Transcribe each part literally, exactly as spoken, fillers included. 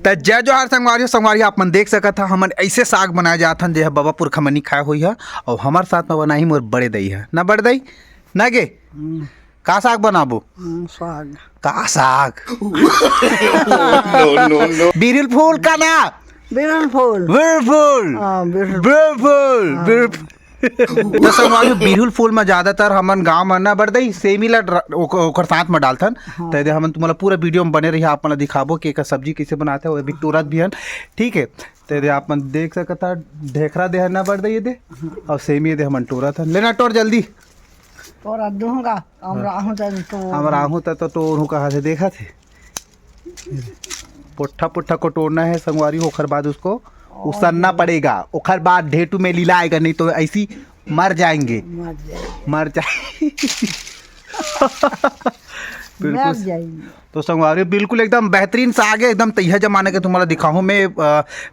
त जय जोहार संगवारी हो। संगवारी हो, आप मन देख सकत ह, हमन ऐसे साग बनाए जात हन, जे ह बबा पुरखा मन नी खाए होई ह, अउ हमर साथ म बनाही मोर बड़े दई ह, ना बड़े दई, ना गे? हम्म। का साग बनाबो? हम्म, साग। का साग? बिरहुल फूल का ना? बिरहुल फूल। बिरहुल फूल। हाँ, बिरहुल। बिरहुल फूल। हाँ। बिरहुल फूल। त संगवारी हो, बिरहुल फूल म ज्यादातर हमन गांव म ना बड़े दई सेमी ला ड्र-, ओक-, ओकर साथ म डालथन। हाँ। त एदे हमन तुम्हारा पूरा वीडियो म बने रहिहा, आप मन ला दिखाबो कि एकर सब्जी कइसे बनाथे, अउ अभी टोरत भी हन, ठीक है। त एदे आप मन देख सकत ह, ढेखरा दे हन ना बड़े दई एदे, हाँ। अउ सेमी एदे हमन टोरत हन। लेना टोर जल्दी। टोरा दूंगा, हम हाँ। राहूं त तो हम राहूं त तो टोरहूं कहा से देखत हे। पुट्ठा पुट्ठा को टोरना है संगवारी, ओखर बाद उसको उसनना पड़ेगा, ओखर बाद ढेटू में लीला आएगा, नहीं तो ऐसी मर जाएंगे। मर जाएंगे। मर जाए। बिल्कुल। मर जाएंगे। तो संगवारी बिल्कुल एकदम बेहतरीन साग है, एकदम तइहा जमाना के तुम्हारा दिखाहूँ मैं। अ,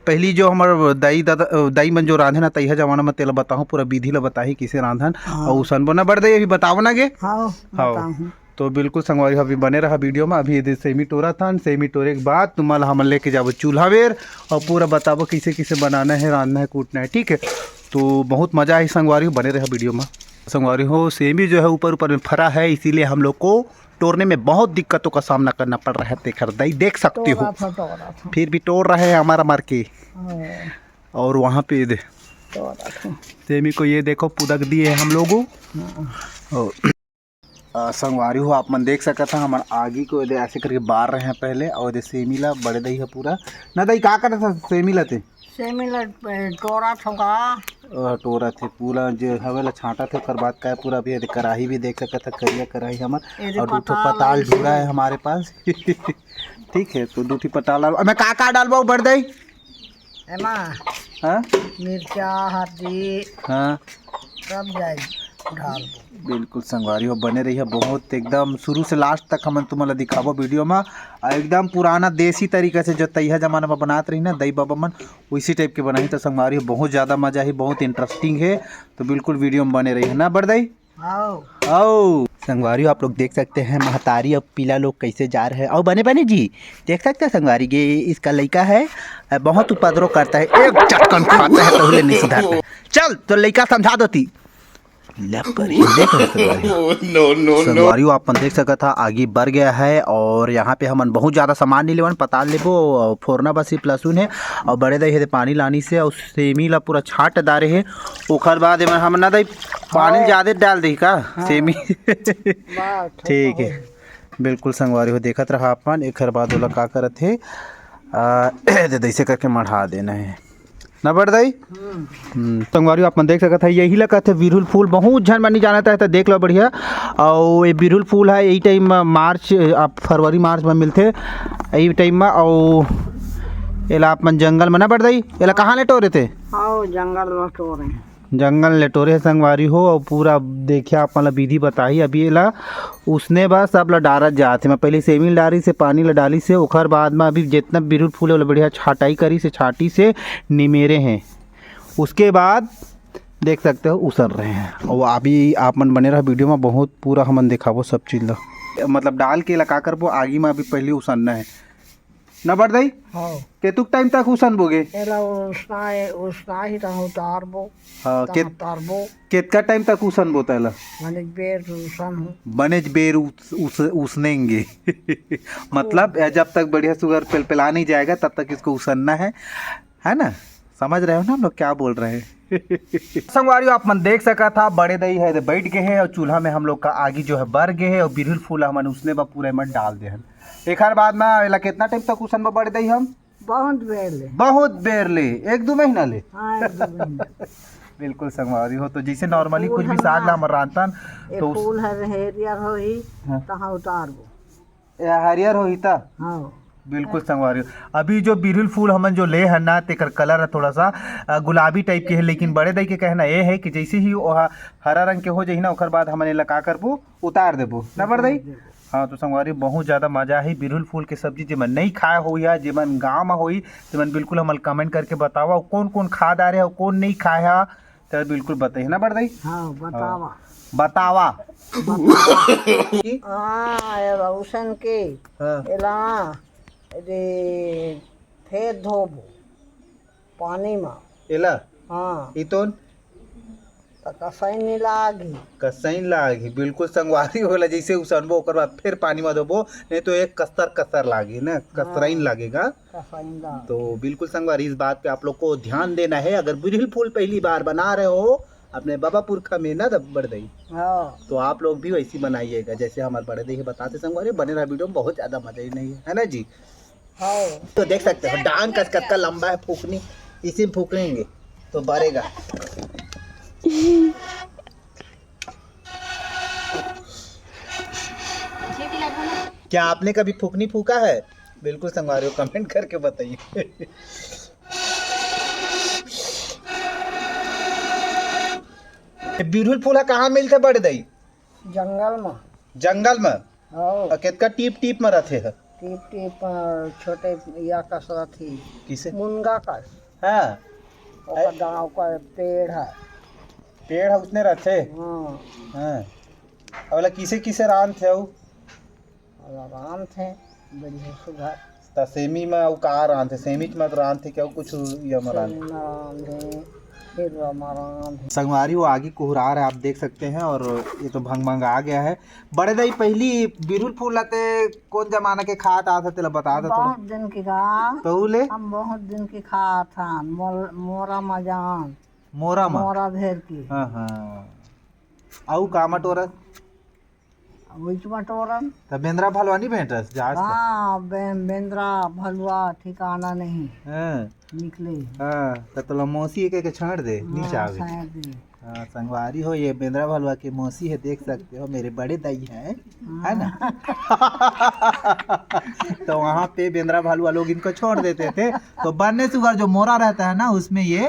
पहली जो हमर दाई दादा, अ, दाई मन जो रांधे ना तइहा जमाना में, तेला बताहूँ, पूरा विधि ला बताही किसे रांधन। हाँ। अउ उसनबो ना बड़े दई, अभी बताओ ना गे। हाँ, हाँ। बताहूँ। तो बिल्कुल संगवारी हो, अभी बने रहा वीडियो में। अभी एदे सेमी टोरत हन, सेमी टोरे के बाद तुम्हारा हमन लेके जाबो चूल्हा मेर अउ पूरा बताबो किसे किसे बनाना है, रांधना है, कूटना है, ठीक है। तो बहुत मजा आही संगवारी हो, बने रहा वीडियो में। संगवारी हो, सेमी जो है ऊपर ऊपर में फरा है, इसीलिए हम लोग को टोरने में बहुत दिक्कतों का सामना करना पड़ रहा है। तेखर दई देख सकते हो, टोरा था, टोरा था। फिर भी टोर रहे हैं हमारा मार के। हाँ। और वहाँ पे ये दे टोरा था। सेमी को ये देखो पुदक दिए हैं हम लोगों। हाँ। और अ, संगवारी हो, आप मन देख सकत ह, हमन आगी को एदे ऐसे करके बार रहे हैं पहले, अउ एदे सेमी ला बड़े दई ह पूरा। ना दई, का करत ह सेमी ला ते? सेमी ला, ए, टोरत हों का। अ, टोरत हे पूरा, जे हवे ला छांटत हे, ओकर बाद का पूरा अभी एदे कढ़ाई भी देख सकत ह, करिया कढ़ाई हमर, एदे अउ दू ठो पताल पताल भी ढूरा हे। हे हमारे पास। ठीक है, तो दू ठो पताल डाल, अबे का का डालबो बड़े दई? एमा हाँ? मिर्चा, हल्दी हाँ। सब जाए डालबो। बिल्कुल संगवारी हो, बने रहिए, बहुत एकदम शुरू से लास्ट तक हमन तुमन ला दिखाबो वीडियो में। अउ एकदम पुराना देसी तरीका से जो तइहा जमाना में बनात रही ना दई बबा मन, उसी टाइप के बनाही। तो संगवारी हो, बहुत ज़्यादा मजा ही, बहुत इंटरेस्टिंग है। तो बिल्कुल वीडियो में बने रहिए ना बड़े दई। आओ। आओ। संगवारी हो, आप लोग देख सकते हैं महतारी और पीला लोग कैसे जा रहे हैं। और बने बने जी, देख सकते हैं संगवारी, ये इसका लड़का है, बहुत उपद्रव करता है, एक चटकन खाता है तो ले नहीं सुधारता है। चल तो लड़का समझा दो ती। ले पर ही देख रहे संगवारी। No, no, no। संगवारी हो, आप मन देख सकत हा, आगी बर गया है और यहाँ पे हमन बहुत ज़्यादा सामान नहीं लेवन, पताल लेबो और फोरना बस सिर्फ लहसुन है और बड़े दई हे दे पानी लानी से और सेमी ला पूरा छाट डारे हे, ओखर बाद एमन हम ना दई पानी हाँ। ज्यादा डाल दही का हाँ। सेमी। वाह, ठीक ठीक है। है। बिल्कुल संगवारी हो, देखत रहा अपन, एखर बाद ओला का करत हे, आ, दे दइसे करके मढ़ा देना है ना बड़ दई। हम्म। हम्म, संगवारी हो, आप मन देख सकत है, यही ला कहते बिरहुल फूल, बहुत झन मन नहीं जानत है, तो देख लो बढ़िया। और ये बिरहुल फूल है, यही टाइम में मार्च, आप फरवरी मार्च में मिलते, यही टाइम में। और एला आप मन जंगल में ना बड़ दई, एला कहाँ ले टोरे थे? आओ जंगल में टोरे हैं। जंगल ले टोरे हे संगवारी हो, अउ पूरा देखिया आप मन ला विधि बताही। अभी एला उसने बा, सब ला डारत जात हे। मैं पहले सेमी ला डारी से, पानी ला डाली से, ओखर बाद में अभी जितना बिरहुल फूल हे, ओला बढ़िया छाटाई करी से, छाटी से निमेरे हैं। उसके बाद देख सकते हो उसन रहे हैं। और अभी आप मन बने रहा वीडियो में, बहुत पूरा हमन दिखाबो सब चीज ला। मतलब डाल के एला का करबो, आगी में अभी पहले उसनना है। ना बड़ दई? हाँ। केतुक टाइम तक उसनबो गे? एला उसना, उसना ही तहाँ उतारबो। हाँ, तहाँ केत-, उतारबो। केतका टाइम तक उसनबो तेला? बनेच बेर उसन हो। बनेच बेर उस-, उस-, उसनेंगे। मतलब, ए, जब तक बढ़िया सुगर पेलपेला नहीं जाएगा, तब तक इसको उसनना है, है ना? समझ रहे हो ना हम लोग क्या बोल रहे हैं? संगवारी हो, आप मन देख सकत हा, बड़े दई हे, बैठ गए हैं और चूल्हा में हम लोग का आगी जो है बर गए है और बिरहुल फूल हमन उसने बा पूरे में डाल दे हन। एखर बाद में एला कितना टाइम तक उसन में बड़े दई हम? बहुत बेर ले। बहुत बेर ले, एक दो महीना ले। हाँ, एक दो महीना। बिल्कुल संगवारी हो, तो जैसे normally फूल कुछ भी हर साग ला ना। हमर रांधतन, ये तो उस फूल हर हरियर होही, हाँ। तहाँ उतारबो। ये हरियर होही ता? हाँ। बिल्कुल संगवारी हो। अभी जो बिरहुल फूल हमन जो ले हन ना, तेकर colour ह थोड़ा सा, अ, गुलाबी type के हे, लेकिन बड़े दई के कहना ये हे कि जैसे ही वो ह-, हरा रंग के हो जाही ना, ओकर बाद हमन एला का करबो, उतार देबो ना बड़ दई? उतार देबो। हाँ, तो संगवारी, बहुत ज्यादा मजा आही बिरहुल फूल के सब्जी। जेमन नई खाए होही या जेमन गाँव म होही, तेमन बिल्कुल हमन comment करके बतावा, अउ कौन कौन खा डारे हे अउ कौन नई खाए हे, त बिल्कुल बताही ना बड़ दई? हाँ, बतावा। हाँ। बतावा। बतावा। हाँ, एला उसन के, हाँ। एला, रे, फेर धोबो पानी म। एला हाँ, इतोन त कसई नइ लागही। कसई लागही, बिल्कुल संगवारी हो, एला जइसे उसनबो ओकर बाद फेर पानी म धोबो, नहीं तो एक कस्तर कस्तर लागही ना, कसरइन लागेगा। कसई लाग तो बिल्कुल संगवारी, इस बात पे आप लोग को ध्यान देना है। अगर बिरहिल फूल पहली बार बना रहे हो अपने बाबा पुरखा में ना, तब बड़दई, हाँ, तो आप लोग भी वैसी बनाइएगा जैसे हमारे बड़दई है बताते संगवारी। बने रहा वीडियो में, बहुत ज्यादा मजा ही नहीं है, है ना जी? हाँ। तो देख सकते हो डांग कस कतका लंबा है फूकनी, इसी में फूकेंगे तो बरेगा। क्या आपने कभी फूकनी फूका है? बिल्कुल संगवारी हो, कमेंट करके बताइए। ये बिरहुल फूल ह कहाँ मिलथे बड़दई? जंगल म। जंगल म? हाँ, अउ केतका टीप टीप म रथे ह? टीप टीप अ, छोटे या कस रथे। किसे? मुनगा कस। हाँ, ओकर गाँव का पेड़ है। पेड़ ह उसने रथे। हाँ, हाँ, अउ ओला किसे किसे रांधथे अउ? और रांधथे बढ़िया सुघर। त सेमी म अउ का रांधथे? सेमी म रांधथे कि अउ कुछ ये म रांधथे? सेमी रांधे, फिर रांधे। संगवारी हो आगी कुहरा रहा है, आप देख सकते हैं। और ये तो भंग भंग आ गया है। बड़दई, पहली बिरहुल फूल लाते कौन जमाना के खात आत हे, तेला बता दे थोड़ा। बहुत दिन के का। पहले हम बहुत दिन के खात हन। मोर-, मोरा मजान। मोरा म? मोरा भेर की। हाँ, हाँ। अउ का म टोरस? वही म टोरन। त बेंदरा भलवा नहीं भेंटस, जास त? हाँ, बे-, बेंदरा भलवा ठिकाना नहीं हाँ, निकले। हाँ, त तोला मौसी के, के छाड़ दे, नहीं हाँ, चाहबे। छाड़ दे। हाँ, संगवारी हो, ये बेंदरा भलवा के मौसी है, देख सकते हो, मेरे बड़े दाई है, है ना? तो वहाँ पे बेंदरा भलवा लोग इनको छोड़ देते थे, तो बन्ने सुगर जो मोरा रहता है ना, उसमें ये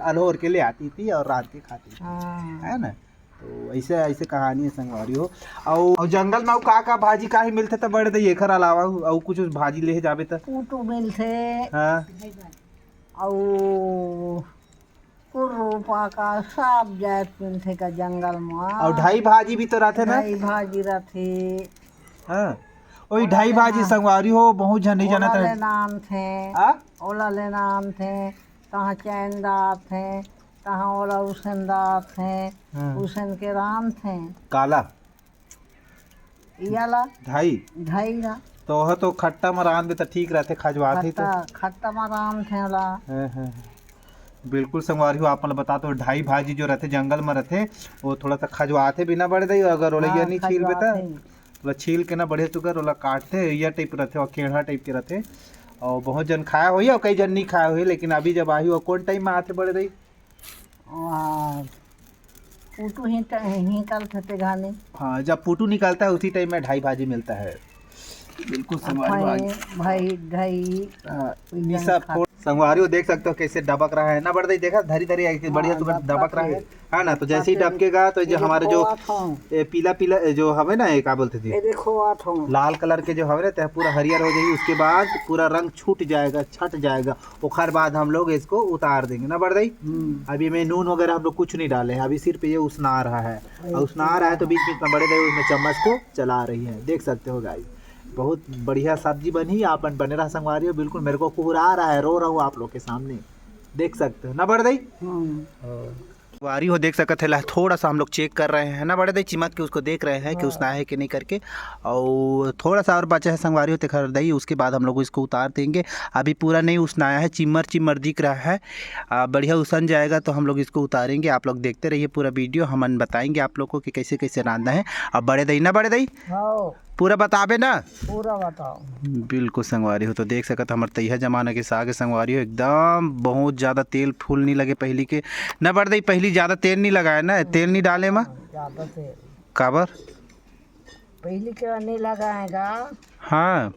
अल्होर के ले आती थी और रात के खाती थी, हाँ। है ना? तो ऐसे, ऐसे कहानी है संगवारी हो। और, और जंगल में अउ का का भाजी काहे मिलथे त बड़दई, एकर अलावा अउ कुछ भाजी लेहे जाबे त? पूटू मिलथे। हाँ, अउ कुर्रू पाका सब जात मिलथे का जंगल म। और ढाई भाजी भी तो रहथे ना? ढाई भाजी रथे। हाँ, ओई ढाई भाजी संगवारी हो, बहुत झन नहीं जानत ओला ले है। नानथे। हाँ? ओला ले नानथे। तहाँ चैन दाथे, तहाँ ओला उसन दाथे। हाँ। उसन के रांधथे। काला इयाला ढाई। ढाई ला। तो ओह तो खट्टा म रांध दे त ठीक रहथे, खजवाथे तो। खट्टा, खट्टा म रांधथे ओला। हाँ, हाँ, हाँ। बिल्कुल संगवारी हो, आप मन ल बता दो, ढाई भाजी जो रहथे जंगल म रहथे, वो थोड़ा सा खजवाथे बिना बड़दई, अगर ओला हाँ, ये नहीं छीलबे त खजवाथे। ओला छील के ना बढ़िया सुगर ओला काटथे, ये टाइप रहथे और केढ़ा टाइप के रहथे। और बहुत जन खाया होही और कई जन नहीं खाया होही, लेकिन अभी जब आही वो कौन टाइम में आथे बड़दई? वाह। पूटू ही ट-, ही कल थते घानी। हाँ, जब पूटू निकलता है उसी टाइम में ढाई भाजी मिलता है। बिल्कुल संगवारी हो, भाई, भाई, ढाई। हाँ, निशा फोड़। संगवारी हो, देख सकते हो कैसे डबक रहा है ना बड़दई, देखा धरी धरी आई थी, बढ़िया हाँ, सुगर डबका डबक रहा है, के। है ना? तो जैसे ही डबका के। डबकेगा तो जो ये हमारे जो खोआ था। ए, पीला पीला ए, जो हवे ना, ये का बोलते थे, ये देखो आ था। लाल कलर के जो हवे ना, ते पूरा हरियर हो जाएगी, उसके बाद पूरा रंग छूट जाएगा, छट जाएगा। ओखर बाद हम लोग इसको उतार देंगे ना बड़दई। हम्म। अभी में नून वगैरह हम लोग कुछ नहीं डाले हैं, अभी सिर्फ ये उसना रहा है। और उसना रहा है तो बीच बीच में बड़दई उसमें चम्मच को चला रही है, देख सकते हो गाइस। बहुत बढ़िया सब्जी बनी, आप मन बने रहा संगवारी हो। बिल्कुल मेरे को कुहरा रहा है, रो रहा हूँ आप लोग के सामने, देख सकते हो ना बड़दई। हम्म। संगवारी हो देख सकत है, ला थोड़ा सा हम लोग चेक कर रहे हैं ना बड़दई, चिमक के उसको देख रहे हैं कि उसना है कि नहीं करके। और थोड़ा सा और बचा है संगवारी हो, तेखर दई, उसके बाद हम लोग इसको उतार देंगे। अभी पूरा नहीं उसनाया है, चिमर चिमर दिख रहा है। आ, बढ़िया उसन जाएगा तो हम लोग इसको उतारेंगे। आप लोग देखते रहिए पूरा वीडियो, हम बताएंगे आप लोग को कि कैसे कैसे रांधना है। अब बड़दई ना बड़दई, हाँ, पूरा बताबे ना? पूरा बताओ। बिल्कुल संगवारी हो, तो देख सकत हमर तैहा जमाना के साग संगवारी हो, एकदम बहुत ज्यादा तेल फूल नहीं लगे पहली के। ना बड़दई, पहली ज्यादा तेल नहीं लगाए ना, तेल नहीं डाले मा। ज्यादा तेल काबर? पहली के नहीं लगाएगा। हाँ,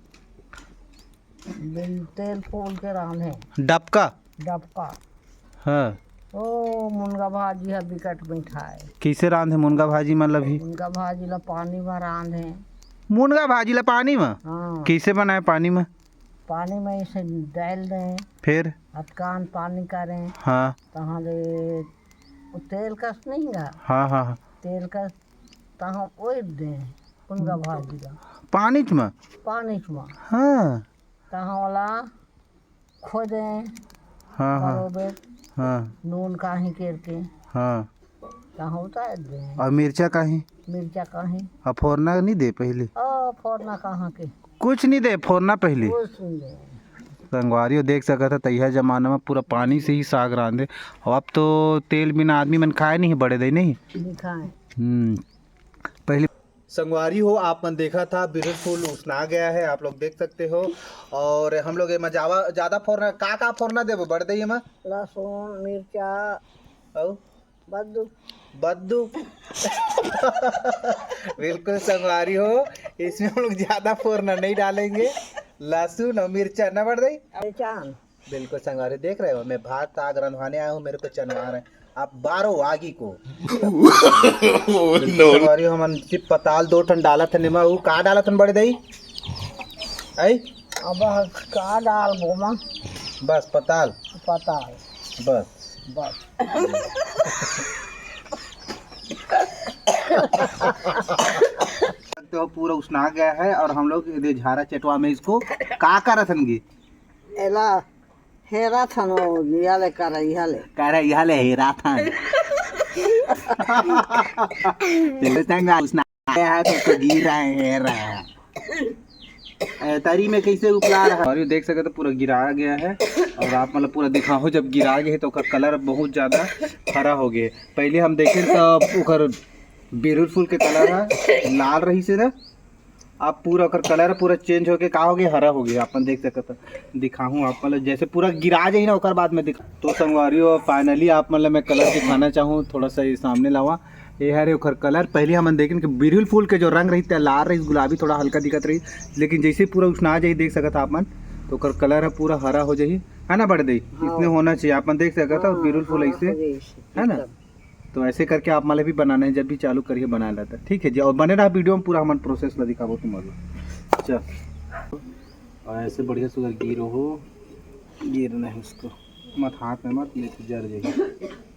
बिन तेल फूल के रांधे। डबका। डबका। हाँ, ओ, मुनगा भाजी है बिकट मिठाई। कैसे रांधे मुनगा भाजी मतलब ही? मुनगा भाजी ला पानी में रांधे। मुनगा भाजी ला पानी में? हाँ, कैसे बनाए पानी में? पानी में इसे डाल दें, फिर? अतकान पानी करें, हाँ, तहाँ ले वो तेल कस नहीं गा, हाँ, हाँ, हाँ। तेल कस तहाँ ओइब दें मुनगा भाजी ला पानी में? पानी में। हाँ, तहाँ वाला खो दे। हाँ, हाँ। बरोबर। हाँ। नून काहीं करके। हाँ। का होता है दे। और मिर्चा काहीं? मिर्चा काहीं? और फोरना नहीं दे पहली? ओ, फोरना कहाँ के? कुछ नहीं दे, फोरना पहली। कुछ नहीं दे। संगवारी हो, देख सकत ह, तइहा जमाना में पूरा पानी से ही साग रांधे। और अब तो तेल बिना आदमी मन खाए नहीं, बड़े दई नहीं। नहीं खाए। हम्म, पहली संगवारी हो, आप मन देखा था, बिरहू फूल उसना गया है, आप लोग देख सकते हो। और हम लोग एमा जावा, ज्यादा फोरना, का, का फोरना देबो बड़े दई एमा? लहसुन, मिर्चा, अउ? बद्दू। बद्दू। बिल्कुल संगवारी हो, इसमें हम लोग ज्यादा फोरना नहीं डालेंगे। लहसुन और मिर्चा ना बड़े दई? पहचान। बिल्कुल संगवारी, देख रहे हो, मैं भात साग रंधवाने आया हूँ, मेरे को चनवा रहे हैं आप बारह आगी को। बिल्कुल संगवारी हो, हमन सिर्फ पताल दो ठन डालत हन एमा, ऊ का डालत हन बड़े दई? आई? अब का डालबो मा? बस पताल। पताल। बस। बस। तो पूरा उसना गया है और हम लोग ये झारा चटवा में इसको का करत हन गे? एला हेरा थन, ओ लिया ले करैया ले। करैया ले हेरा थन। तेरे संग उसना आया है तो उसको गिर रहा है, हेर रहा है। ए, तरी में कैसे उपला रहा है। और ये देख सकते हो पूरा गिरा गया है। और आप मतलब पूरा दिखाओ, जब गिरा गया है तो ओकर कलर बहुत ज्यादा हरा हो गया। पहले हम देखे तो ओकर बिरहू फूल के कलर है लाल रही से ना, अब पूरा ओकर कलर पूरा चेंज होके का हो गया, हरा हो गया। अपन देख सकत ह, दिखाहूँ आप मतलब जैसे पूरा गिरा जाही ना, ओकर बाद में दिखा। तो संगवारी हो, फाइनली आप मतलब मैं कलर दिखाना चाहूँ, थोड़ा सा ये सामने लावा। ये हरे ओकर कलर, पहले हमन देखेन कि बिरहू फूल के जो रंग रही ते लाल रही, गुलाबी थोड़ा हल्का दिखत रही, लेकिन जैसे पूरा उसना जाही, देख सकत ह आप मन, तो ओकर कलर ह पूरा हरा हो जाही, है ना बड़े दई? हाँ। इसने होना चाहिए, आप मन देख सकत ह, हाँ, बिरहू फूल हाँ, ऐसे, हो जाही, है ना? एकदम। तो ऐसे करके आप मन ला भी बनाना है, जब भी चालू करिए बनाए ला त, ठीक है जी। और बने रहा वीडियो में, पूरा हमन प्रोसेस ला दिखाबो तुम लोग। चल, और ऐसे बढ़िया सुगर गिरो हो, गिरना है उसको, मत हाथ में मत, नहीं तो जर जाएगी।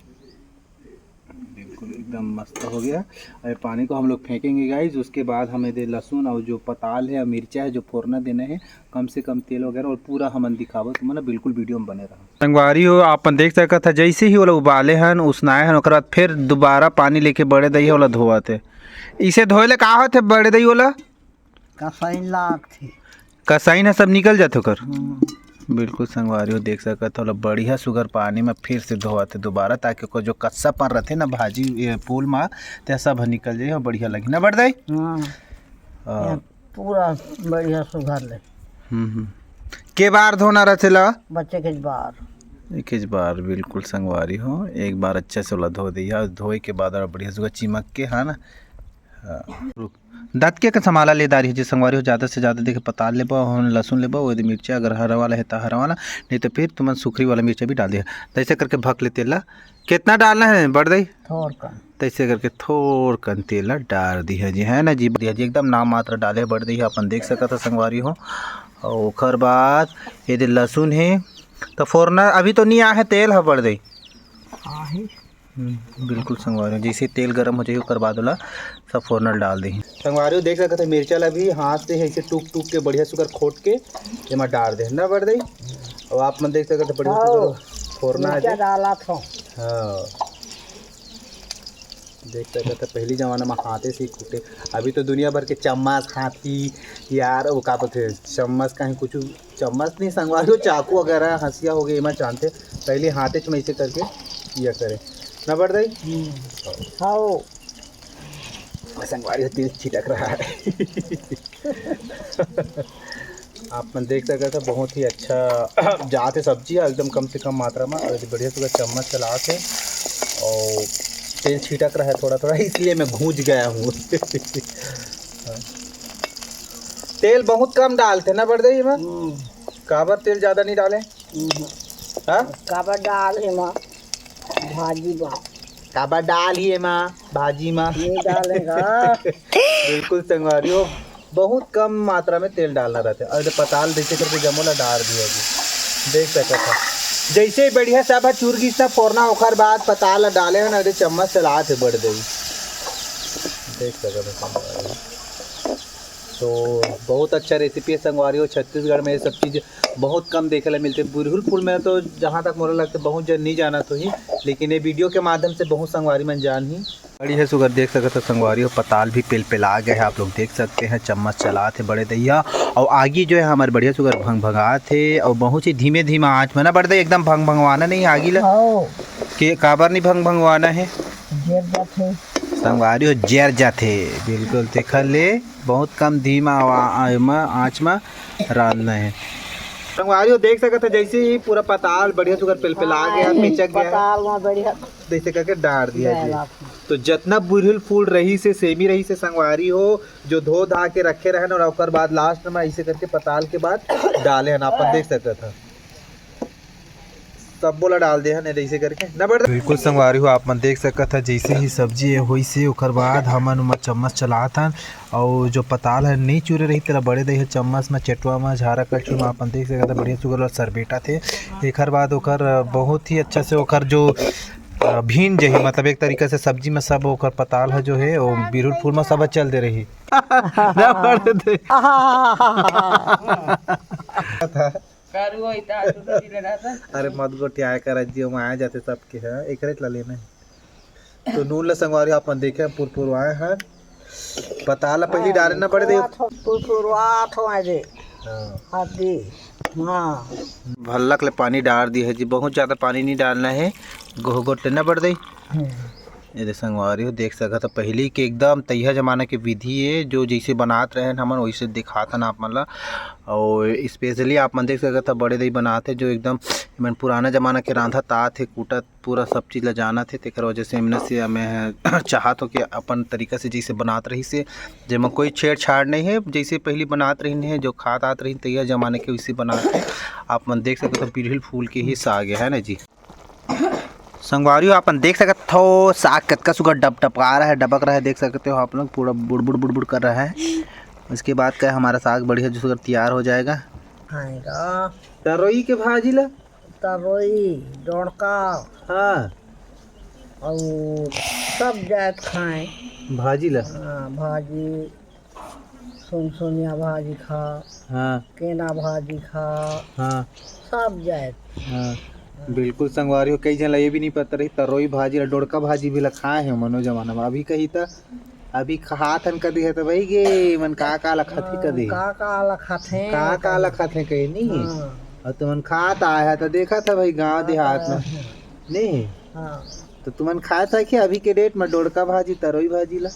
बिल्कुल एकदम मस्त हो गया। और ये पानी को हम लोग फेंकेंगे गाइस, उसके बाद हमें दे लहसुन और जो पताल है और मिर्चा है जो फोरना देना है, कम से कम तेल वगैरह, और पूरा हमन दिखाबो तुमन ला, बिल्कुल वीडियो में बने रहो। संगवारी हो, आप मन देख सकत ह, जैसे ही ओला उबाले हन, उसनाए हन, ओकर बाद फिर दोबारा पानी लेके बड़े दई ह ओला धोवत हे। इसे धोए ले का होथे बड़े दई ओला? कसाइन लागथे। कसाइन ह सब निकल जाथे ओकर। हम्म। बिल्कुल संगवारी हो, देख सकत ह, ओला बढ़िया सुगर पानी में फिर से धोवत हे दोबारा, ताकि ओकर जो कस्सापन रथे ना भाजी, ये फूल मा, ते सब ह निकल जाही और बढ़िया लगही ना बड़े दई? हाँ। हाँ। ये पूरा बढ़िया सुघर ले। हम्म, हम्म। के बार धोना रथे ला? बच्चे के बार। एक ही बार, बिल्कुल संगवारी हो, एक बार अच्छा से ओला धो दिया, धोए के बाद और बढ़िया से ओला चिमक के, है ना? हाँ। रुक। दतके के समाला ले दारी हे जी संगवारी हो, ज्यादा से ज्यादा देखे पताल लेबो, और लहसुन लेबो, ओदे मिर्चा अगर हरा वाला है तो हरा वाला, नहीं तो फिर तुमन सुखरी वाला मिर्चा भी डाल दिया। तो ऐसे करके भक ले तेल ला। कितना डालना है बड़े दई? थोड़ कन। तैसे करके थोड़ कन तेल ला डाल दिया जी, है ना जी, दिया जी, एकदम नाम मात्र डाले बड़े दई, अपन देख सकत ह संगवारी हो। और ओकर बाद ये दे लहसुन है, तो फोरना अभी तो नहीं आ है तेल ह बड़े दई। आहे। हम्म, बिल्कुल संगवारी हो, जैसे तेल गरम हो जाही ओकर बाद ओला सब फोरना डाल देही। संगवारी हो, देख सकत ह मिर्चा ला भी हाथ से ऐसे टूक टूक के बढ़िया सुकर खोट के एमा डाल दे ना बड़े दई। अब आप मन देख सकत ह बढ़िया हाँ। सुकर फोरना है मिर्चा जे। डालत हो। हाँ। देख सकत ह, पहली जमाना में हाथे से ही कूटे। अभी तो दुनिया भर के चम्मच, हाथी, यार, वो का बोलथे, चम्मच कहीं कुछ, चम्मच नहीं संगवारी हो, चाकू वगैरह, हंसिया हो गई, एमा जानथे। पहले हाथे च में ऐसे करके ये करे ना बड़े दई। हम्म। हाँ। संगवारी हो, तेल छिटक रहा है। आप मन देख सकत ह, बहुत ही अच्छा जात हे सब्जी ह, एकदम कम से कम मात्रा में। और बढ़िया से चम्मच चलात हे और तेल छिटक रहा है थोड़ा थोड़ा, इसलिए मैं गूंज गया हूँ। तेल बहुत कम डालथे ना बड़े दई एमा? हम्म। काबर तेल ज्यादा नहीं डाले? हम्म। हाँ? काबर डाल हे माँ? भाजी बा। काबर डाल ही एमा, भाजी मा। नहीं डालेगा। बिल्कुल संगवारी हो, बहुत कम मात्रा में तेल डालना रहथे। और ये पताल जैसे करके जमो ला डाल दिया जी, देख सकत ह। जैसे ही बढ़िया सब ह चुर गिस ना फोरना, ओकर बाद पताल ला डाले हो ना, ये चम्मच चलात हे बड़े दई, देख सकत ह संगवारी। तो बहुत अच्छा रेसिपी है संगवारी हो। छत्तीसगढ़ में ये सब चीज़ बहुत कम देखे ला मिलथे। बिरहुल फूल में तो जहाँ तक मोला लगथे बहुत जन नहीं जानत होही, लेकिन ये वीडियो के माध्यम से बहुत संगवारी मन जानही। बढ़िया सुगर देख सकत हो संगवारी हो, पताल भी पेलपेला गए है। आप लोग देख सकते हैं चम्मच चलात हे बड़े दई ह। और आगी जो है हमारे बढ़िया सुगर भंगभंगात हे और बहुत ही धीमे धीमे आँच में ना बड़े दई, एकदम भंगभंगवाना नहीं आगी ला। हाँ। के काबर नहीं भंगभंगवाना है? जर जाथे। संगवारी हो जर जाथे, बिल्कुल तेखर ले बहुत कम धीमा आवा-, आँच में रांधना है। संगवारी हो देख सकत है जैसे ही पूरा पताल बढ़िया सुगर पेलपेला गया, पिचक गया है। पताल में बढ़िया जैसे करके डार दिया जी। तो जितना बिरहुल फूल रहिसे, सेमी रहिसे संगवारी हो, जो धो धा के रखे रहन और ओकर बाद लास्ट में ऐसे करके पताल के बाद डाले हन, अपन देख सकत ह। सब्बो ला डाल दे हन ऐसे करके ना बड़। बिल्कुल संगवारी हो, आप मन देख सकत ह जैसे ही सब्जी ये होइसे ओकर बाद हमन ओमा चम्मच चलात हन। और जो पताल है नहीं चुरे रही तेला बड़े दई ह चम्मच में, चटवा में, झारा कलछुल में अपन देख सकत ह बढ़िया सुगर ला सरबेटा थे। एकर बाद ओकर बहुत ही अच्छा से ओकर जो अ, भीन जही, मतलब एक तरीका से सब्जी में सब ओकर पताल ह जो है वो बिरहुल फूल में सब चल दे रही। ना पड़ दे। अरे मत गोठियाए कर जी, हम आए जाते सबके ह, एकरे ला लेना है। तो नून ला संगवारी अपन देखे पुरपुरवाए हैं। पताल ला पहली डाले ना पड़े दे। पुरपुरवात हो आए दे। हाँ। हल्दी। हाँ। भल्लक ले पानी डाल दी है जी, बहुत ज़्यादा पानी नहीं डालना है, गोह गोट लेना पड़ दे। हम्म। ये दे संगवारी हो, देख सकत ह पहली के एकदम तैया जमाना के विधि है, जो जैसे बनात रहे हमन वैसे दिखात हन आप मन ला। और स्पेशली आप मन देख सकत ह बड़े दई बनात है, जो एकदम मन पुराना जमाना के रांधत आत है, कूटत पूरा सब चीज़ ला जानत हे, तेकर वजह से एमन से मैं चाहत हो कि अपन तरीका से जैसे बनात रहिसे, जेमा कोई छेड़छाड़ नहीं है, जैसे पहली बनात रहिन है, जो खात आत रहिन तैया जमाने के वैसे बनात हे। आप मन देख सकत हो बिरहुल फूल के ही साग है ना जी। संगवारी हो, अपन देख सकत हो साग कतका सुगर डब डबका रहा है, डबक रहा है, देख सकते हो आप लोग पूरा बुड़बुड़ बुड़बुड़ कर रहा है। उसके बाद क्या हमारा साग बढ़िया जो सुगर तैयार हो जाएगा। आएगा। तरोई के भाजी ला। तरोई, डोड़का। हाँ। अउ सब जात खाए। भाजी ला। हाँ, भाजी, सुनसुनिया भाजी खा, हाँ। केना भाजी खा, हाँ। सब जात। हाँ। बिल्कुल संगवारी हो, कई झन ला ये भी नहीं पता रही, तरोई भाजी ला, डोड़का भाजी भी ला खाए हे मनो जमाना में। अभी कही त अभी खात हन कदी है तो भाई गे मन का का ला खाथे हाँ, कदी। का का ला खाथे, का का ला खाथे कही नहीं। हाँ। और तुमन खात आए है तो देखा था भाई गांव देहात में। नहीं। हाँ। तो तुमन खाए था कि अभी के डेट में डोड़का भाजी, तरोई भाजी ला?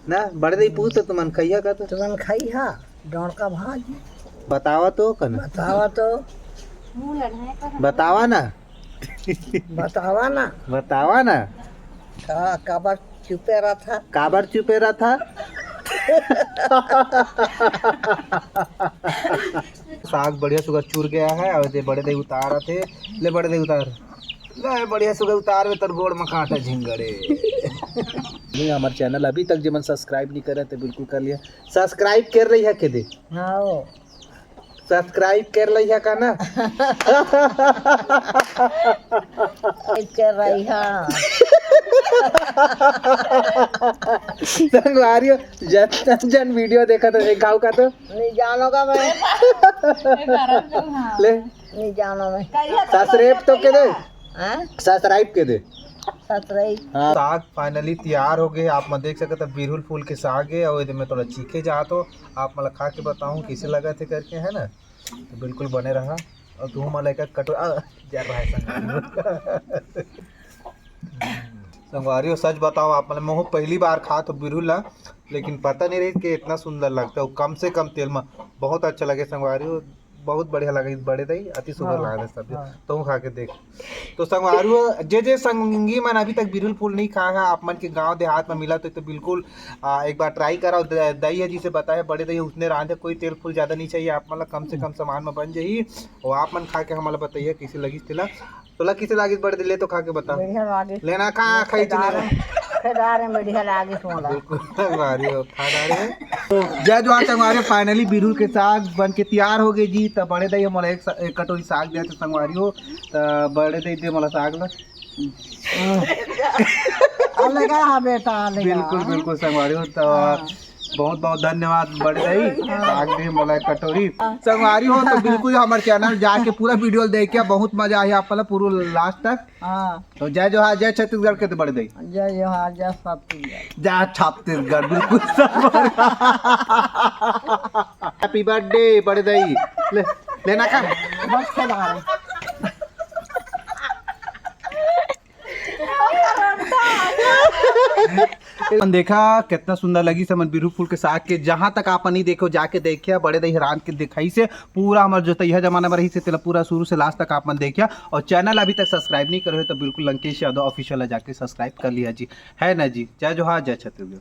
ना, बड़े दई पूछ तो तुमन खइहा का तो? तुमन खइहा डोड़का भाजी? बतावा तो कना। बतावा तो। बतावा ना। बतावा ना। बतावा ना। का, काबर चुपे रहा था? काबर चुपे रहा था? साग बढ़िया सुगर चुर गया है, और ये बड़े दई उतार आते। ले बड़े दई उतार। ले बढ़िया सुगर उतार में तोर गोड़ में कांटा झिंगड़े। नहीं, हमारे चैनल अभी तक जेमन सब्सक्राइब नहीं करे तो बिल्कुल कर लिया। सब्सक्राइब कर रही है के दे? हाँ। सब्सक्राइब कर रही है का ना? कर रही है। संगवारी हो, जन जन वीडियो देखा तो एक गाँव का तो नहीं जानोगा मैं। ले। नहीं जानो मैं। सब्सक्राइब तो के दे। हाँ? सब्सक्राइब के दे। सब्सक्राइब। हाँ, साग फाइनली तैयार हो गए। आप मन देख सकत ह बिरहुल फूल के साग है और एदे में थोड़ा चीखे जात हो। आप मन ला खा के बताऊँ कैसे लगा थे करके, है ना? तो बिल्कुल बने रहा। और तू मन ला एक कटोरा, आ, जा रहा है संग। संगवारी हो, सच बताओ आप मन, मैं पहली बार खात हो बिरहुल ला, लेकिन पता नहीं रही कि इतना सुंदर लगता है। कम से कम तेल में बहुत अच्छा लगे संगवारी हो, बहुत बढ़िया लगे बड़े दई, अति सुंदर हाँ, लगा था सब। हाँ। तो खा के देख। तो संगवारी हो, जे जे संगी मन अभी तक बिरहुल फूल नहीं खाए हैं, आप मन के गांव देहात में मिला तो, तो बिल्कुल आ, एक बार ट्राई करा। द-, दई है जिसे बताए बड़े दई उसने रांधे, कोई तेल फूल ज्यादा नहीं चाहिए आप मन ला, कम से कम सामान में बन जाही। और आप मन खा के हमला बताइए कैसे लगी तेला। तोला किसे लागिस बड़े दई, ले तो खा के बता। बढ़िया लागिस। लेना खा, खाई मक्केदार, मक्केदार है, बढ़िया लागिस मोला। बिल्कुल, संगवारी हो, खा डारे। तो जय जोहार संगवारी, फाइनली बिरहुल के साग बन के तैयार हो गए जी। तब बड़े दई मोला एक सा-, एक कटोरी साग दे थे संगवारी हो, तब बड़े दई दे मोला साग ला। अब लगा, हाँ बेटा, लगा। बिल्कुल, बिल्कुल संगवारी हो। तो हाँ। बहुत बहुत धन्यवाद बड़े दाई, साग दे मोला कटोरी। संगवारी हो तो बिल्कुल हमर चैनल जाके पूरा वीडियो ल देख के बहुत मजा आही आप ला पूरा लास्ट तक। हाँ। तो जय जोहार, जय छत्तीसगढ़ के तो बड़े दाई। जय जोहार, जय छत्तीसगढ़। जय छत्तीसगढ़, बिल्कुल सब। Happy birthday बड़े दाई। ले, लेना का? बस खेला रहे। अपन देखा कितना सुंदर लगी समन बिरहू फूल के साग के। जहां तक आपन नहीं देखो जाके देखिया, बड़े दाई रांध के दिखाइसे। पूरा हमर जो तैया जमाना में रहिसे तेला पूरा शुरू से लास्ट तक आपन देखिया। और चैनल अभी तक सब्सक्राइब नहीं करे हो तो बिल्कुल लंकेश यादव ऑफिशियल जाके सब्सक्राइब कर लिया जी, है ना जी। जय जोहार, जय छत्तीसगढ़।